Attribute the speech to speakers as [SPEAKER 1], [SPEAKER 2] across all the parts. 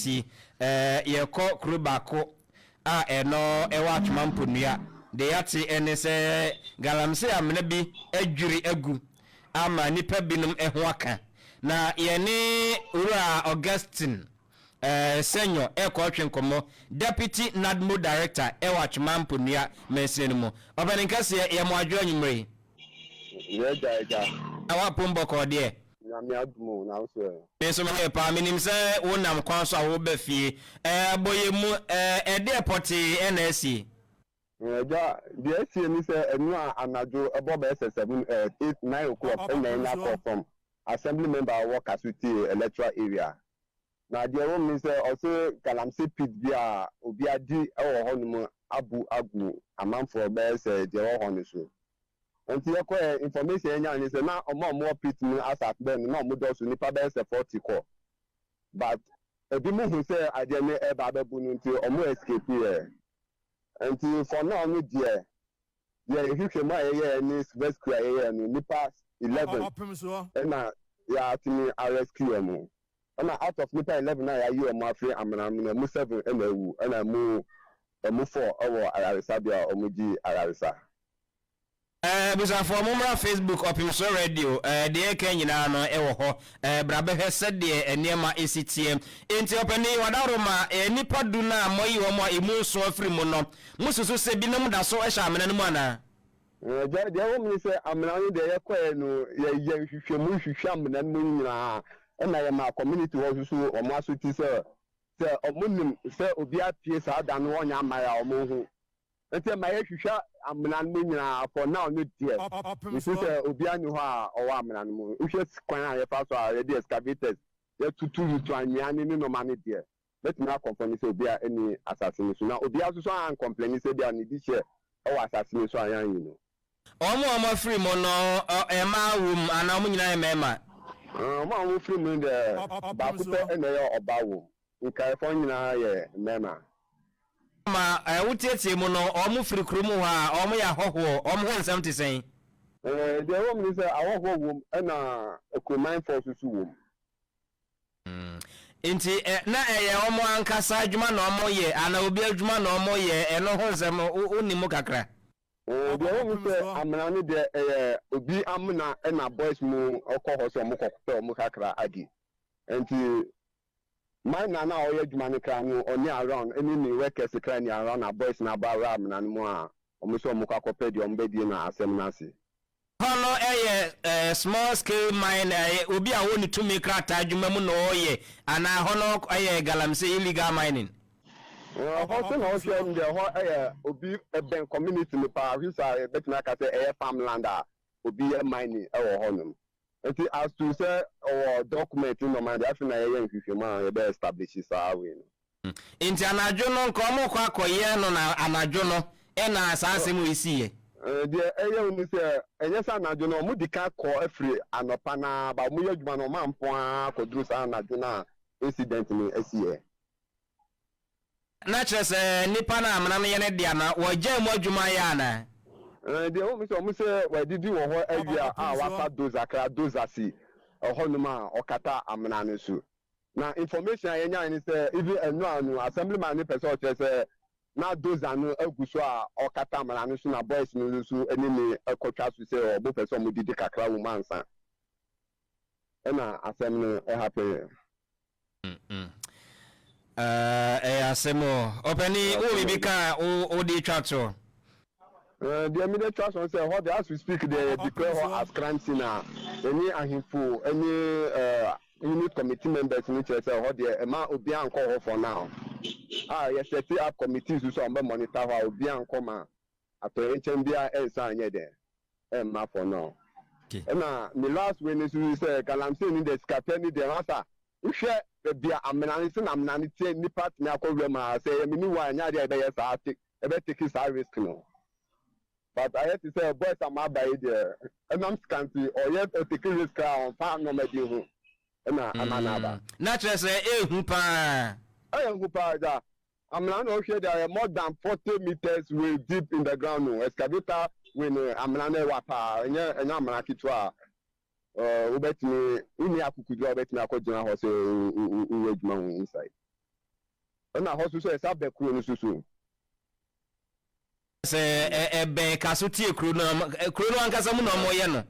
[SPEAKER 1] asi. Yɛkɔ kuro baako a ɛno ɛwɔ Atwoma Mponua. Deɛ yɛate ɛne sɛ galamsey amena bi adwiri agu ama nnipa binom ho aka. Na yɛne Owura Augustine Senyo ɛrekɔtwe nkɔmmɔ, Deputy NADMO Director ɛwɔ Atwoma Mponua mansini no mu. Ɔpanin kɛseɛ, yɛ mo adwo anwummere yi.
[SPEAKER 2] Yɛ gya.
[SPEAKER 1] Na wapom bɔkɔɔ deɛ?
[SPEAKER 2] Nyame adom o, na wo so ɛ?
[SPEAKER 1] Me nso meyɛ paa. Menim sɛ wonam kwan so a woba fie. Bɔ yɛn mu, ɛdeɛ pɔtee ɛna asie?
[SPEAKER 2] Agya, deɛ asie ne sɛ ɛno a anadwo ɛbɔ bɛyɛ sɛ 7, 8, 9 o'clock ɛna ɛnya call from assembly member a ɔwɔ Kasutie electoral area. Na deɛ ɛwɔ mu ne sɛ ɔsɛ galamsey pit bi a obi adi ɛwɔ hɔnom abu agu amanfoɔ bɛyɛ sɛ deɛ ɛwɔ hɔ no so. Nti yɛkɔɛ, information yɛnya ne sɛ na ɔmo a ɔmo wɔ pit mu asase bɛn no na ɔmo dɔɔso, nipa bɛyɛ sɛ 40 kɔ, but ebi mu hu sɛ adeɛ no ɛba abɛbu no nti ɔmo escape yɛ. Nti for now no deɛ, yɛ nhwehwɛ mu a yɛyɛ ne rescue a yɛyɛ no, nipa 11 ɛna yɛatumi arescue ɔmo. Ɛna out of nipa 11 a yɛayi ɔmo afiri amena mu no, ɛmu seven ɛna ewu, ɛna ɛmu four ɛwɔ ayaresabea a ɔmo gye ayaresa.
[SPEAKER 1] Abusuafoɔ, mommra Facebook, Ɔpemso Radio. Deɛ ɛka nyinaa no ɛwɔ hɔ. Bra bɛhwɛ sɛdeɛ nneɛma ɛsi teɛ. Enti ɔpani wadaro ma nnipa 10 no a mɔyi wɔn a ɛmu nson afiri mu no, mosusu sɛ binom da so hyɛ amena no mu anaa?
[SPEAKER 2] Deɛ ɛwɔ mu ne sɛ amena no deɛ, yɛkɔɛ no, yɛyɛ nhwehwɛmu hwehwɛ amena no mu nyinaa, ɛna yɛma community hɔ nso so ɔmo aso ti sɛ ɔmo nim sɛ obi apue saa da no, ɔnyɛ amae a ɔmo ho. Nti ɛma yɛhwehwɛ amena no mu nyinaa. For now no deɛ, nso sɛ obiara ni hɔ a ɔwɔ amena no mu. Wohwɛ kwan a yɛfa so a yɛde excavators yɛtutu tutu anwea ne nneɛma no deɛ, bɛtumi akɔnfɔ sɛ obiara ni asase no so, na obiara nso so ancomplain sɛ bi a ne di hyɛ ɛwɔ asase no so a yɛanyi no.
[SPEAKER 1] Ɔmo a ɔmo afiri mu no, mmaa wɔ mu anaa ɔmo nyinaa yɛ mmarima?
[SPEAKER 2] Ɔmo a ɔmo firi mu no deɛ, baako pɛ ɛna ɛyɛ ɔbaa wɔ mu, nkaeɛfoɔ nyinaa yɛ mmarima.
[SPEAKER 1] Ma wotietie mu no, ɔmo firi kurom hɔ a ɔmo yɛ ahɔhoɔ, ɔmo ho nsɛm te sɛn?
[SPEAKER 2] Deɛ ɛwɔ mu ne sɛ ahɔhoɔ wɔ mu, ɛna akuromanfoɔ nso so wɔ mu.
[SPEAKER 1] Nti na ɛyɛ ɔmo ankasa adwuma na ɔmo yɛ anaa obi adwuma na ɔmo yɛ? Ɛno ho nsɛm wonim mu kakra?
[SPEAKER 2] Deɛ ɛwɔ mu sɛ amena no deɛ, ɛyɛ obi amena, ɛna boys mu ɔkɔ hɔ sɛ ɔmo kɔpɛ ɔmo kakra adi. Nti miner na ɔyɛ adwuma no kra no, ɔne around ɛne ne workers kra ni around, na boys na aba awura amena no mu a ɔmo sɛ ɔmo kɔ akɔpɛ deɛ ɔmo bɛdie na asɛm no ase.
[SPEAKER 1] Hɔ no ɛyɛ small scale mine, ɛyɛ obi a wɔne tumi krataa adwuma mu na ɔreyɛ, anaa hɔ no ɛyɛ galamsey, illegal mining?
[SPEAKER 2] Hɔ sɛ na ɔhwɛ no deɛ, hɔ ɛyɛ obi ɛbɛn community no paa, hwɛ sɛ yɛbɛtumi aka sɛ ɛyɛ farmland a obi yɛ mining ɛwɔ hɔnom. Nti as to sɛ ɔwɔ document nɔɔma deɛ, afei na yɛyɛ nhwehwɛmu a yɛbɛ establish saa wei no.
[SPEAKER 1] Nti anadwo no nka ɔmo kɔ akɔyɛ no, na anadwo no ɛna saa asɛm wei siiɛ?
[SPEAKER 2] Deɛ ɛyɛ wo ni sɛ ɛnyɛ sɛ anadwo no, ɔmo di ka kɔ afiri anɔpa naa ba ɔmo yɛ adwuma no, ɔmo ampo ara kɔduru saa anadwo no a incident no asiɛ.
[SPEAKER 1] Na kyerɛ sɛ nipa no amena no yɛ ne dea na wɔgyaa mu adwuma yɛ anaa?
[SPEAKER 2] Deɛ ɛwɔ mu sɛ ɔmo sɛ wɔadidi wɔ hɔ awie a wafa dozer kra dozer si ɛhɔnom a ɔkata amena no so. Na information a yɛnya ne sɛ even ɛno ano assemblyman ne pɛ sɛ ɔkyerɛ sɛ na dozer no agu so a ɔkata amena no so, na boys no nso ne ne ɛkɔtwa so sɛ ɔmo pɛ sɛ ɔmo didi kakra wɔ mu ansa ɛna asɛm no ɛhappen.
[SPEAKER 1] Ɛyɛ asɛm o. Ɔpɛni, wo biribi ka a wode twa toɔ?
[SPEAKER 2] Deɛ mede twa so sɛ hɔ deɛ, as we speak deɛ, yɛ declare hɔ as crime scene a ɛne ahemfo ɛne unit committee members no kyerɛ sɛ hɔ deɛ, ɛma obiara nkɔ hɔ for now, a yɛ set up committees so a wɔbɛ monitor hɔ a obiara nkɔ ma atɔyɛnkyɛn biara ɛnsa anyɛ dɛ ɛmma for now. Ɛna me last way ne so sɛ galamsey ni deɛ, sikapɛ ni deɛ, masa wohwɛ baabi a amena no sɛ na amena no tie, nipa tumi akɔ wura mu a, sɛ ɛyɛ me ni wa, ɛnyɛ adeɛ a yɛbɛyɛ saa te ɛbɛ take saa risk no. But ayɛ te sɛ boys a maa ba yi deɛ, ɛnam sika nti ɔyɛ ɔtake risk a ɔnfa nneɛma bi ho ɛna ama n'aba.
[SPEAKER 1] Na kyerɛ sɛ ehu paa.
[SPEAKER 2] Ɛyɛ hu paa gya. Amena na ɔhwɛ deɛ, ɛyɛ more than 40 meters way deep in the ground no. Excavator wei no, amena no ɛwa paa, ɛnyɛ amena ketewa a wobɛtumi wonni akukuduro a wobɛtumi akɔgyina hɔ sɛ woyɛ adwuma wɔ inside. Ɛna hɔ nso so ɛsa bɛ kuro no so so.
[SPEAKER 1] Sɛ ɛbɛn Kaso tie kuro no, kuro no ankasa mu na wɔyɛ no.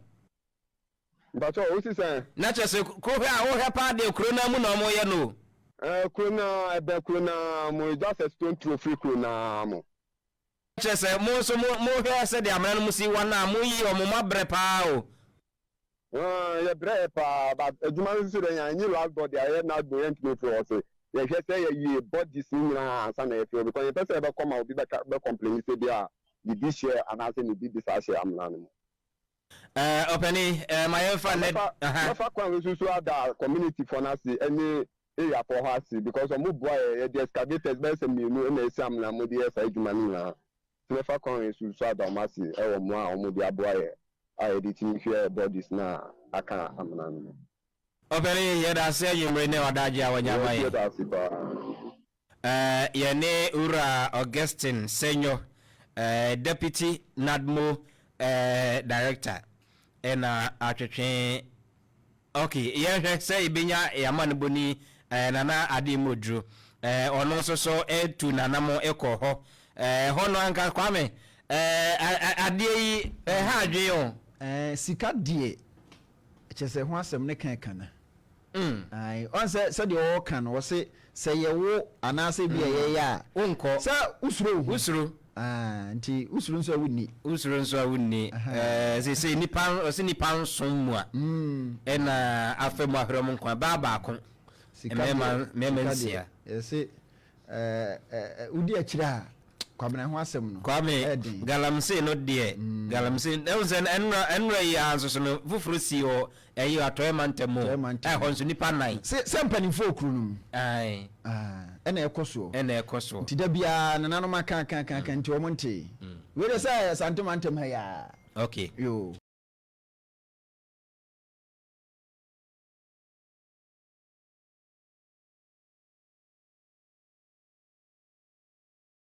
[SPEAKER 2] Mpakyɛw, wosi sɛn?
[SPEAKER 1] Na kyerɛ sɛ wohwɛ a wohwɛ paa deɛ kuro no ara mu na wɔyɛ no o.
[SPEAKER 2] Ɛɛ kuro no ara, ɛbɛn kuro no ara mu, it's just a stone throw firi kuro no ara mu.
[SPEAKER 1] Kyerɛ sɛ mo nso mo mohwɛ sɛdeɛ amena no mu si wa no a moyi wɔn, moabrɛ paa o.
[SPEAKER 2] Ɛɛ yɛbrɛɛ paa but adwuma no nso deɛ yɛanyi last body a ɛyɛ NADMO yɛntumi mfiri hɔ se yɛhwɛ sɛ yɛwie bodies no nyinaa ansa na yɛafiri hɔ because yɛmpɛ sɛ yɛbɛkɔ ma obi bɛka bɛ complaini sɛ bi a biribi hyɛ anaasɛ ne biribi saa hyɛ amena no mu.
[SPEAKER 1] Ɛɛ ɔpanin, ɛɛ ma yɛnfa
[SPEAKER 2] Na
[SPEAKER 1] nnɛ,
[SPEAKER 2] mɛfa
[SPEAKER 1] aha.
[SPEAKER 2] mɛfa kwan wei so so ada community foɔ no ase ɛne area foɔ hɔ ase because ɔmo boa yɛ, yɛde excavators bɛyɛ sɛ mmienu ɛna esi amena mu de yɛ saa adwuma no nyinaa. Nti mɛfa kwan wei so so ada ɔmo ase ɛwɔ mmoa a ɔmo de aboa yɛ a yɛde tumi hwɛ bodies no a aka amena no mu.
[SPEAKER 1] Ɔpanin, yɛda ase anwummere ne ɔdaagye a wanya ama
[SPEAKER 2] Yɛn nso
[SPEAKER 1] yɛn.
[SPEAKER 2] yɛda ase paa.
[SPEAKER 1] Yɛne Owura Augustine Senyo, Deputy NADMO Director na atwetwe. Ok, yɛnhwɛ sɛ yɛbɛnya yɛn amanebɔni Nana Ade Moduru. Ɔno nso so tu n'anamo kɔ hɔ. Ɛhɔ no anka Kwame, adeɛ yi ɛha adwene o.
[SPEAKER 3] Sika deɛ, kyerɛ sɛ ho asɛm ne ka ɛka na. Ae, ɔn sɛ sɛdeɛ ɔɔka no, ɔse sɛ yɛwo anaasɛ ebia yɛyɛ a,
[SPEAKER 1] Wonkɔ.
[SPEAKER 3] sɛ wosuro wo ho.
[SPEAKER 1] Wosuro.
[SPEAKER 3] Ah, nti wosuro nso a wonni.
[SPEAKER 1] Wosuro nso a wonni.
[SPEAKER 3] Ahaa.
[SPEAKER 1] Ɛɛ, seesei nnipa, ɔse nnipa nson mu a, ɛna afa mu ahwere wɔn nkwa, baa baako,
[SPEAKER 3] Sika
[SPEAKER 1] mmarima,
[SPEAKER 3] deɛ,
[SPEAKER 1] mmarima
[SPEAKER 3] sika deɛ,
[SPEAKER 1] nsia.
[SPEAKER 3] yɛse ɛɛ, ɛɛ, wodi akyire a, Kwabena ho asɛm no,
[SPEAKER 1] Kwame,
[SPEAKER 3] ɛyɛ den.
[SPEAKER 1] Galamsey no deɛ, galamsey, ɛhu sɛ ɛnora, ɛnora yi ara nso so no, foforɔ sii wɔ ɛyi Atɔeɛ mantam mu,
[SPEAKER 3] Atɔeɛ mantam.
[SPEAKER 1] ɛhɔ nso nnipa nnan.
[SPEAKER 3] Sɛ, sɛ mpanimfoɔ wɔ kuro no mu.
[SPEAKER 1] Ae.
[SPEAKER 3] Ah, ɛna ɛkɔ soɔ.
[SPEAKER 1] Ɛna ɛkɔ soɔ.
[SPEAKER 3] Nti da biara nananom aka aka aka aka nti wɔn ntee. Wei deɛ sɛ Asante mantam ha yi ara.
[SPEAKER 1] Okay.
[SPEAKER 3] Yoo.